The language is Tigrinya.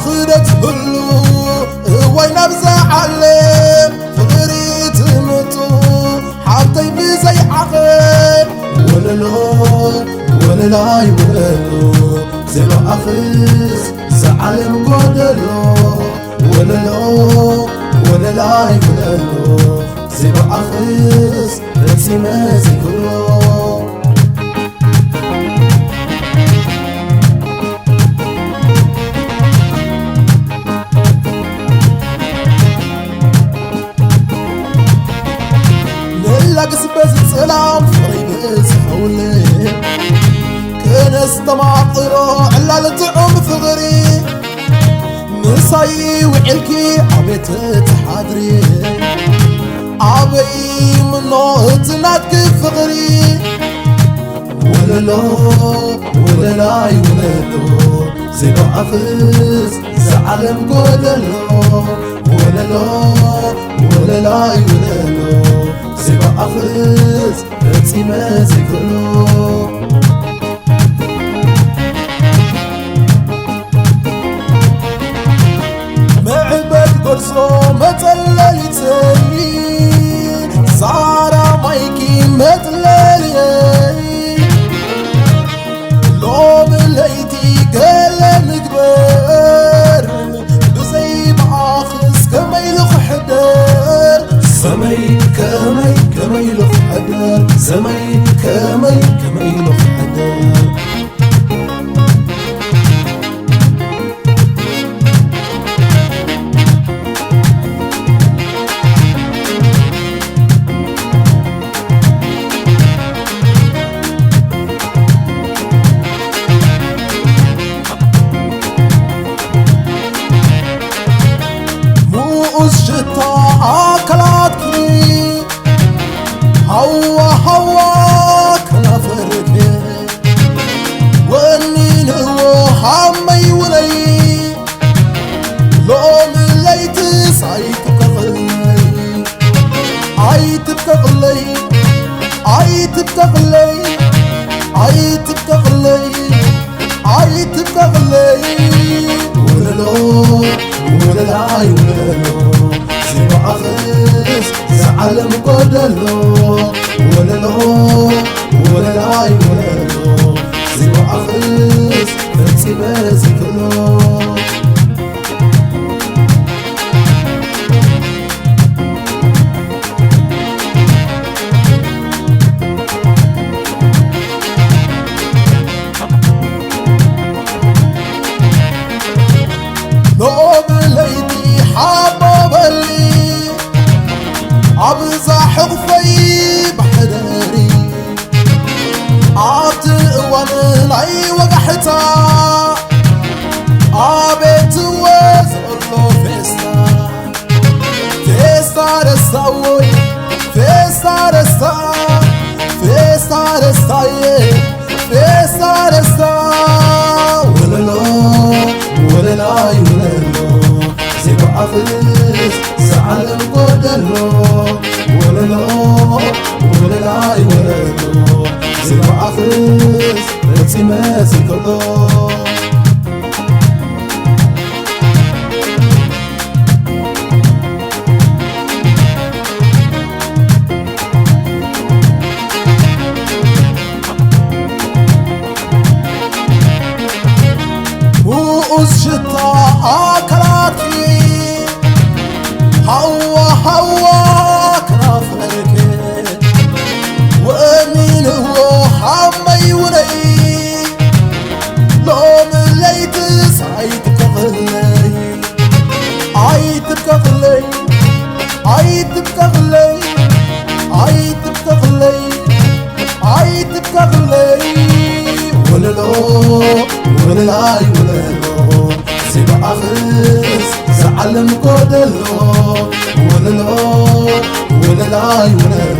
ክደት ህሉ እዋይ ናብዛ ዓለም ፍቕሪ ትምጡ ሓብተይ ብዘይ ዓቐን ወለሎ ወለላይ ወለሎ ዘይበኣኽስ ዝዓለም ጎደሎ ወለሎ ወለላይ ወለሎ ዘይበኣኽስ ፈጺመ ዘይክእሎ ንላግስ በዚ ጽላም ፍቕሪ ብዝኸውን ክነስተማቕሮ ዕላል ጥዑም ፍቕሪ ምሳይ ውዕልኪ ኣቤት ትሓድሪ ኣበይ ምኖ እቲ ናትኪ ፍቕሪ ወለሎ ወለላይ ወለሎ ዘይበኣኽስ ዝዓለም ጎደሎ ወለሎ ወለላይ ወለሎ ዘይበኣኽስ ፈጺመ ዘይክእሎ መዕበድ ጎርዞ መጸለሊተይ ዛራ ማይኪ መጽለልየይ ሎሚ ለይቲ ገለ ንግበር ብዘይ መኣኽስ ከመይ ኢሉ ክሕደር ሰመይ ከመይ ከመይ ኢሉ ክሕደር ሰመይ ከመይ ከመይ ኢሉ ክሕደር ሙኡስ ሽታ ኣካላትኪ ሃዋ ሃዋ ከናፈርኪ ወኒንዎ ሃመይ ውለይ ሎሚ ለይትስ ኣይትብቀቕለይ ኣይትብቀቕለይ ኣይትብቀቕለይ ኣይትብቀቕለይ ኣይትብቀቕለይ ወለሎ ወለላይ ወለሎ ዘይበኣኽስ ዝዓለም ጎደሎ ወለሎ ወለላይ ወለሎ ዘይበኣኽስ ፈጺመ ዘይክእሎ ሎሚ ለይቲ ሓቦበሊ ኣብዛ ሕቑፈይ ብሕደሪ ኣብቲ እዋን ናይ ወጋሕታ ኣቤት እወ ዘሎ ፌስታ ፌስታ ደስታ ወይ ፌስታ ደስታ ፌስታ ደስታየ ፌስታ ደስታ ወለሎ ወለላይ ወለሎ ዘይበኣኽስ ዝዓለም ጎደሎ ወለሎ ወለላይ ወለሎ ዘይበኣኽስ ፈጺመ ዘይከሎ ንኡስ ሽታ ኣካላትኪ ሃዋ ሃዋ ክናፍረልኪ ወእሚንዎ ሃመይ ውለይ ሎሚ ለይትስ ኣይትብቀቕለይ ኣይትብቀቕለይ ኣይትብቀቕለይ ኣይትብቀቕለይ ኣይትብቀቕለይ ወለሎ ወለላይ ወለሎ ዘይበኣኽስ ዝዓለም ጎደሎ ወለሎ ወለላይ ወለሎ